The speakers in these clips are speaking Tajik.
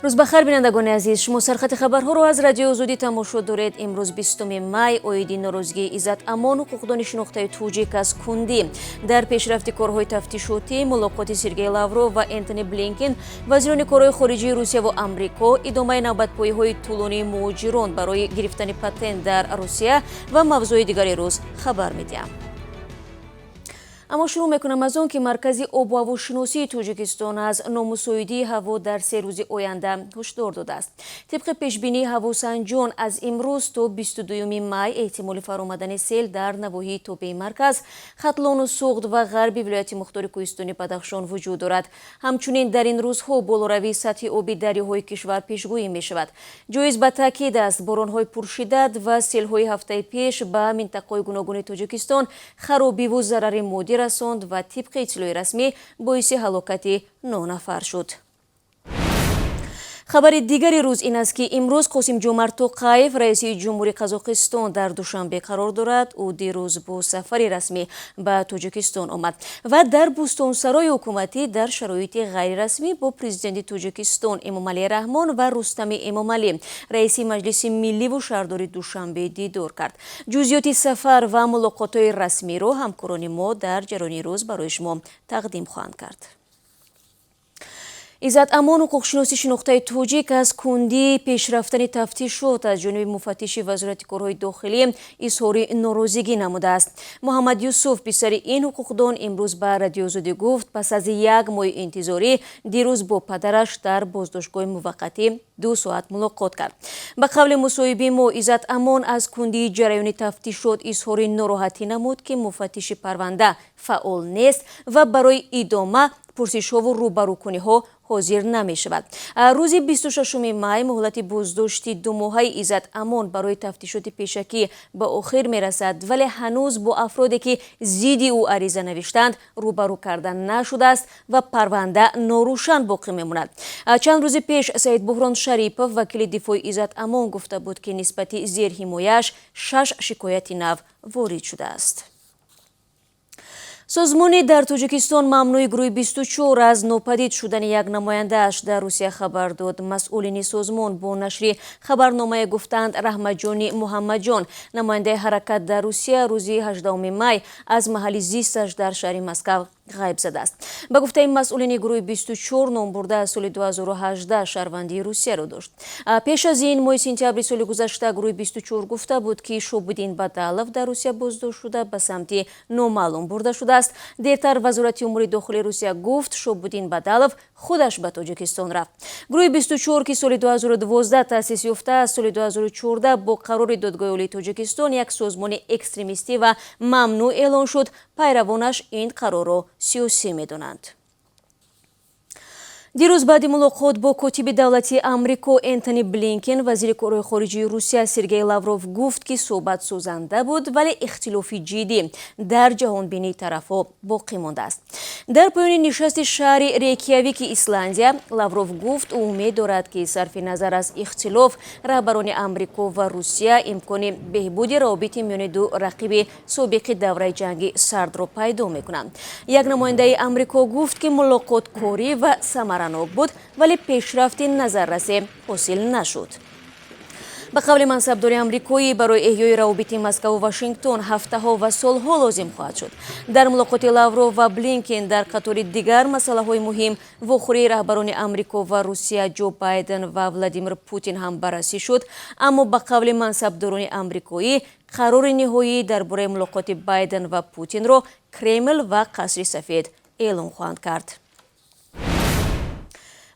Рӯз бахайр, бинандагони азиз. Шумо сархати хабарҳоро аз Радиои Озодӣ тамошо доред. Имрӯз 20 май оиди норозигии Иззат Амон, ҳуқуқдони шинохтаи тоҷик, аз кундӣ дар пешрафти корҳои тафтишотӣ, мулоқоти Сергей Лавров ва Энтони Блинкен, вазирони корҳои хориҷии Русия ва Амрико, идомаи навбатпоиҳои тӯлонии муҳоҷирон барои гирифтани патент дар Русия ва мавзӯи дигари рӯз хабар медиҳам. Аммо шурӯъ мекунам аз он, ки Маркази обу ҳавошиносии Тоҷикистон аз номусоидии ҳаво дар 3 рӯзи оянда ҳушдор додааст. Тибқи пешбинии ҳавосанҷон, аз имрӯз то 22 май эҳтимоли фаромадани сел дар навоҳии тобеи марказ, Хатлону Суғд ва ғарби вилояти мухтори кӯҳистони Бадахшон вуҷуд дорад. Ҳамчунин дар ин рӯзҳо болоравии сатҳи оби дарёҳои кишвар пешгӯӣ мешавад. Ҷоиз ба таъкид аст, боронҳои пуршиддат ва селҳои ҳафтаи пеш ба минтақаҳои гуногуни Тоҷикистон харобиву зарари моддӣ расонд ва тибқи иттилои расмӣ боиси ҳалокати 9 нафар шуд. Хабари дигари рӯз ин аст, ки имрӯз Қосимҷомарт Тоқаев, раиси ҷумҳури Қазоқистон, дар Душанбе қарор дорад. Ӯ дирӯз бо сафари расмӣ ба Тоҷикистон омад ва дар бӯстонсарои ҳукуматӣ дар шароити ғайрирасмӣ бо президенти Тоҷикистон Эмомалӣ Раҳмон ва Рустами Эмомалӣ, раиси Маҷлиси милливу шаҳрдори Душанбе, дидор кард. Ҷузъиёти сафар ва мулоқотҳои расмиро ҳамкорони мо дар ҷараёни рӯз барои шумо тақдим хоҳанд кард. Иззат Амон, ҳуқуқшиноси шинохтаи тоҷик, аз кундии пешрафтани тафтишот аз ҷониби муфаттиши Вазорати корҳои дохилӣ изҳори норозигӣ намудааст. Муҳаммад Юсуф, писари ин ҳуқуқдон, имрӯз ба Радиои Озодӣ гуфт, пас аз як моҳи интизорӣ дирӯз бо падараш дар боздоштгоҳи муваққатӣ 2 соат мулоқот кард. Ба қавли мусоҳиби мо, Иззат Амон аз кундии ҷараёни тафтишот изҳори нороҳатӣ намуд, ки муфаттиши парванда фаъол нест ва барои идома пурсишҳову рӯбарӯкуниҳо ҳозир намешавад. Рӯзи 26 май муҳлати боздошти думоҳаи Иззат Амон барои тафтишоти пешакӣ ба охир мерасад, вале ҳанӯз бо афроде, ки зидди ӯ ариза навиштанд, рӯбарӯ карда нашудааст ва парванда норӯшан боқӣ мемонад. Чанд рӯзи пеш Саидбуҳрон Шарипов, вакили дифои Иззат Амон, гуфта буд, ки нисбати зерҳимояаш 6 шикояти нав ворид шудааст. Созмони дар Тоҷикистон мамнӯи гурӯҳи 24 аз нопадид шудани як намояндааш дар Русия хабар дод. Масъулини созмон бо нашри хабарномае гуфтанд, Раҳматҷони Муҳаммадҷон, намояндаи ҳаракат дар Русия, рӯзи 18 май аз маҳалли зисташ дар шаҳри Москав ғайб задааст. Ба гуфтаи масъулини гурӯҳи 24, номбурда аз соли 2018 шаҳрвандии Русияро дошт. Пеш аз ин, моҳи сентябри соли гузашта, гурӯҳи 24 гуфта буд, ки Шобуддин Бадалов дар Русия боздошт шуда, ба самти номаълум бурда шудааст. Дертар Вазорати умури дохилии Русия гуфт, Шобуддин Бадалов худаш ба Тоҷикистон рафт. Гурӯҳи 24, ки соли 2012 таъсис ёфта, аз соли 2014 бо қарори Додгоҳи Олии Тоҷикистон як созмони экстремистӣ ва мамнӯъ эълон шуд. Пайравонаш ин қарорро сиёсӣ медонанд. Дирӯз баъди мулоқот бо котиби давлатии Амрико Энтони Блинкен, вазири корҳои хориҷии Русия Сергей Лавров гуфт, ки суҳбат созанда буд, вале ихтилофи ҷиддӣ дар ҷаҳонбинии тарафҳо боқӣ мондааст. Дар поёни нишасти шаҳри Рейкявики Исландия Лавров гуфт, ӯ умед дорад, ки сарфи назар аз ихтилоф, раҳбарони Амрико ва Русия имкони беҳбуди равобити миёни ду рақиби собиқи давраи ҷанги сардро пайдо мекунанд. Як намояндаи Амрико гуфт, ки мулоқот корӣ ва самаранок буд, вале пешрафти назаррасе ҳосил нашуд. Ба қавли мансабдори амрикоӣ, барои эҳёи равобити Москаву Вашингтон ҳафтаҳо ва солҳо лозим хоҳад шуд. Дар мулоқоти Лавров ва Блинкен дар қатори дигар масъалаҳои муҳим вохӯрии раҳбарони Амрико ва Русия Ҷо Байден ва Владимир Путин ҳам баррасӣ шуд. Аммо ба қавли мансабдорони амрикоӣ, қарори ниҳоӣ дар бораи мулоқоти Байден ва Путинро Кремл ва Қасри Сафед эълон хоҳанд кард.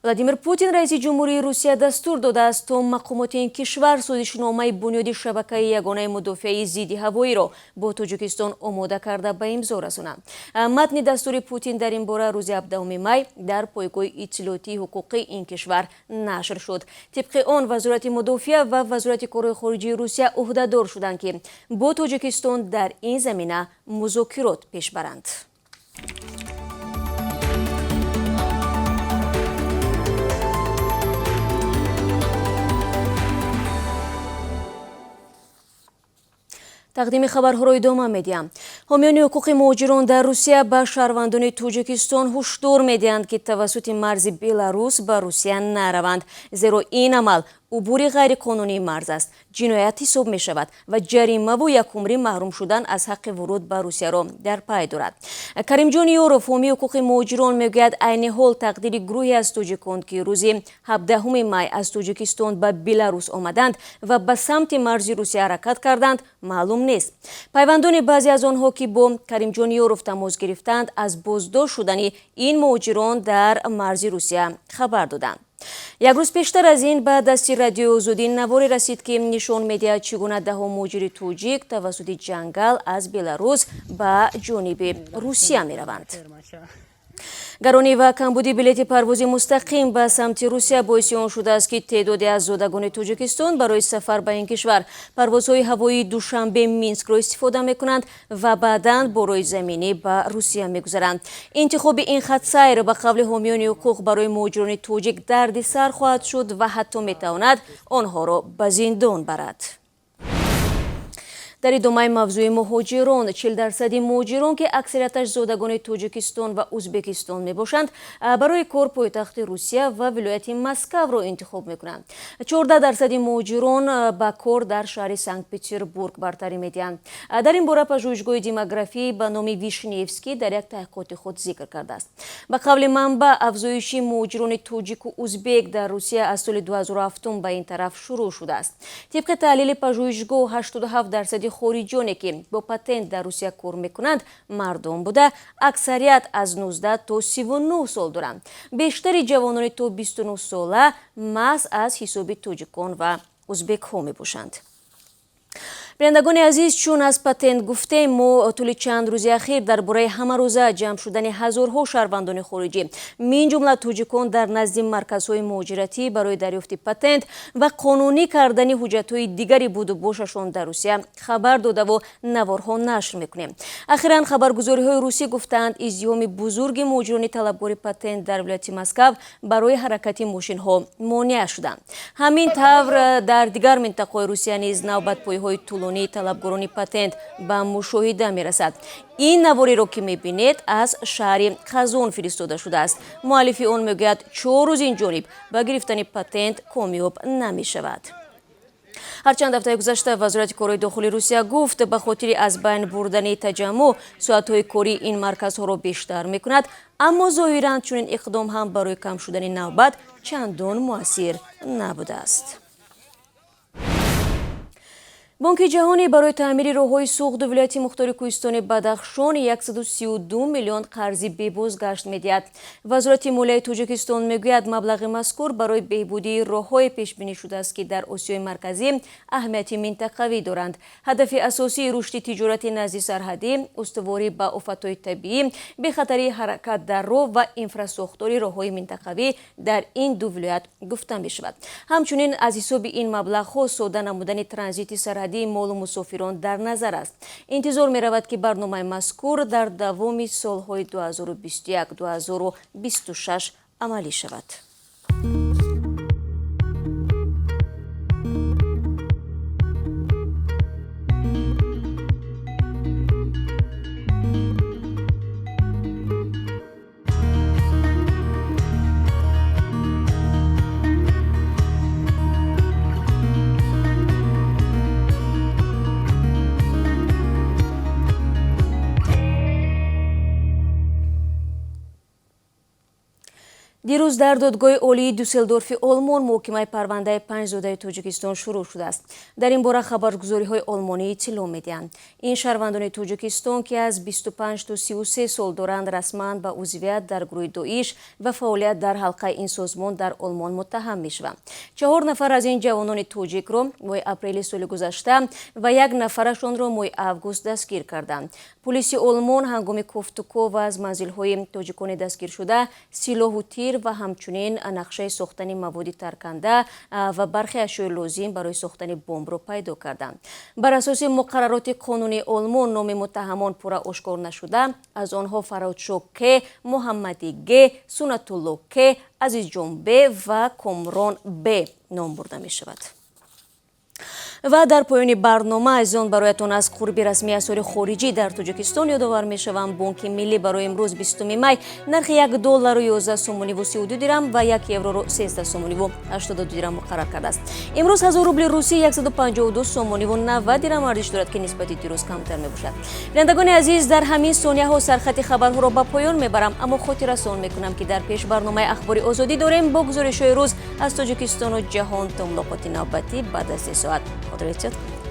Владимир Путин, раиси ҷумҳурии Русия, дастур додааст, то мақомоти ин кишвар созишномаи бунёди шабакаи ягонаи мудофиаи зидди ҳавоиро бо Тоҷикистон омода карда ба имзо расонанд. Матни дастури Путин дар ин бора рӯзи 17 май дар пойгоҳи иттилоотии ҳуқуқии ин кишвар нашр шуд. Тибқи он, Вазорати мудофиа ва Вазорати корҳои хориҷии Русия ӯҳдадор шуданд, ки бо Тоҷикистон дар ин замина музокирот пеш баранд. Тақдими хабарҳоро идома медиҳам. Ҳомиёни ҳуқуқи муҳоҷирон дар Русия ба шаҳрвандони Тоҷикистон ҳушдор медиҳанд, ки тавассути марзи Беларус ба Русия нараванд, зеро ин амал убури ғайриқонунии марз аст, ҷиноят ҳисоб мешавад ва ҷаримаву якумрӣ маҳрум шудан аз ҳаққи вуруд ба Русияро дар пай дорад. Каримҷон Ёров, ҳомии ҳуқуқи муҳоҷирон, мегӯяд, айни ҳол тақдири гурӯҳе аз тоҷикон, ки рӯзи 17 май аз Тоҷикистон ба Беларус омаданд ва ба самти марзи Русия ҳаракат карданд, маълум нест. Пайвандони баъзе аз онҳо, ки бо Каримҷон Ёров тамос гирифтанд, аз боздошт шудани ин муҳоҷирон дар марзи Русия хабар доданд. Як рӯз пештар аз ин ба дасти Радиои Озодӣ наворе расид, ки нишон медиҳад, чӣ гуна даҳо муҳоҷири тоҷик тавассути ҷангал аз Беларус ба ҷониби Русия мераванд. Гаронӣ ва камбуди билети парвози мустақим ба самти Русия боиси он шудааст, ки теъдоде аз зодагони Тоҷикистон барои сафар ба ин кишвар парвозҳои ҳавоии Душанбе Минскро истифода мекунанд ва баъдан бо роҳи заминӣ ба Русия мегузаранд. Интихоби ин хатсайр, ба қавли ҳомиёни ҳуқуқ, барои муҳоҷирони тоҷик дарди сар хоҳад шуд ва ҳатто метавонад онҳоро ба зиндон барад. Дар идомаи мавзӯи муҳоҷирон, 40% муҳоҷирон, ки аксарияташ зодагони Тоҷикистон ва Ӯзбекистон мебошанд, барои кор пойтахти Русия ва вилояти Москавро интихоб мекунанд. 14% муҳоҷирон ба кор дар шаҳри Санкт Петербург бартарӣ медиҳанд. Дар ин бора пажӯҳишгоҳи демографӣ ба номи Вишневский дар як таҳқиқоти худ зикр кардааст. Ба қавли манбаъ, афзоиши муҳоҷирони тоҷику узбек дар Русия аз соли 2007 ба ин тараф шурӯъ шудааст. Тибқи таҳлили пажӯҳишгоҳ, 87% хориҷоне, ки бо патент дар Русия кор мекунанд, мардон буда, аксарият аз 19 то 39 сол доранд. Бештари ҷавонони то 29 сола маҳз аз ҳисоби тоҷикон ва узбекҳо мебошанд. Бинандагони азиз, чун аз патент гуфтем, мо тӯли чанд рӯзи ахир дар бораи ҳамарӯза ҷамъ шудани ҳазорҳо шаҳрвандони хориҷӣ, мин ҷумла тоҷикон, дар назди марказҳои муҳоҷиратӣ барои дарёфти патент ва қонунӣ кардани ҳуҷҷатҳои дигари будубошашон дар Русия хабар додаву наворҳо нашр мекунем. Ахиран хабаргузориҳои русӣ гуфтаанд, издиҳоми бузурги муҳоҷирони талабгори патент дар вилояти Москав барои ҳаракати мошинҳо монеа шуданд. Ҳамин тавр дар дигар минтақаҳои Русия низ навбатпоиҳои тӯлонии талабгорони патент ба мушоҳида мерасад. Ин навориро, ки мебинед, аз шаҳри Қазон фиристода шудааст. Муаллифи он мегӯяд, 4 рӯз ин ҷониб ба гирифтани патент комёб намешавад. Ҳарчанд ҳафтаи гузашта Вазорати корҳои дохилии Русия гуфт, ба хотири аз байн бурдани таҷаммӯъ соатҳои кории ин марказҳоро бештар мекунад, аммо зоҳиран чунин иқдом ҳам барои кам шудани навбат чандон муассир набудааст. Бонки ҷаҳонӣ барои таъмири роҳҳои Суғду вилояти мухтори кӯҳистони Бадахшон 132 миллион қарзи бебозгашт медиҳад. Вазорати молияи Тоҷикистон мегӯяд, маблағи мазкур барои беҳбудии роҳҳое пешбинӣ шудааст, ки дар Осиёи Марказӣ аҳамияти минтақавӣ доранд. Ҳадафи асосии рушди тиҷорати назди сарҳадӣ, устуворӣ ба офатҳои табиӣ, бехатарии ҳаракат дар роҳ ва инфрасохтори роҳҳои минтақавӣ дар ин ду вилоят гуфта мешавад. Ҳамчунин аз ҳисоби ин маблағҳо сода намудани транзити сарҳадии молу мусофирон дар назар аст. Интизор меравад, ки барномаи мазкур дар давоми солҳои 2021-2026 амалӣ шавад. Дирӯз дар додгоҳи олии Дюсселдорфи Олмон муҳокимаи парвандаи 5 зодаи Тоҷикистон шурӯъ шудааст. Дар ин бора хабаргузориҳои олмонӣ иттилоъ медиҳанд. Ин шаҳрвандони Тоҷикистон, ки аз 25 то 33 сол доранд, расман ба узвият дар гурӯҳи Доиш ва фаъолият дар ҳалқаи ин созмон дар Олмон муттаҳам мешаванд. 4 нафар аз ин ҷавонони тоҷикро моҳи апрели соли гузашта ва як нафарашонро моҳи август дастгир карданд. Пулиси Олмон ҳангоми кофтуков аз манзилҳои тоҷикони дастгиршуда силоҳу тир ва ҳамчунин нақшаи сохтани маводи тарканда ва бархе ашёи лозим барои сохтани бомбро пайдо карданд. Бар асоси муқаррароти қонунии Олмон номи муттаҳамон пурра ошкор нашуда, аз онҳо Фарҳодшоҳ К, Муҳаммади Г, Сунатулло К, Азизҷон Б ва Комрон Б ном бурда мешавад. Ва дар поёни барнома, азизон, бароятон аз қурби расмии асъори хориҷӣ дар Тоҷикистон ёдовар мешавам. Бонки Миллӣ барои имрӯз, 20 май, нархи 1 доллару 11 сомониву 32 дирам ва 1 евроро 13 сомониву 82 дирам муқаррар кардааст. Имрӯз 1000 рубли русӣ 152 сомониву 90 дирам арзиш дорад, ки нисбати дирӯз камтар мебошад. Бинандагони азиз, дар ҳамин сонияҳо сархати хабарҳоро ба поён мебарам, аммо хотиррасон мекунам, ки дар пеш барномаи Ахбори Озодӣ дорем бо гузоришҳои рӯз аз Тоҷикистону ҷаҳон. То мулоқоти навбатӣ баъд аз 3 соат, худро эҳтиёт кунед.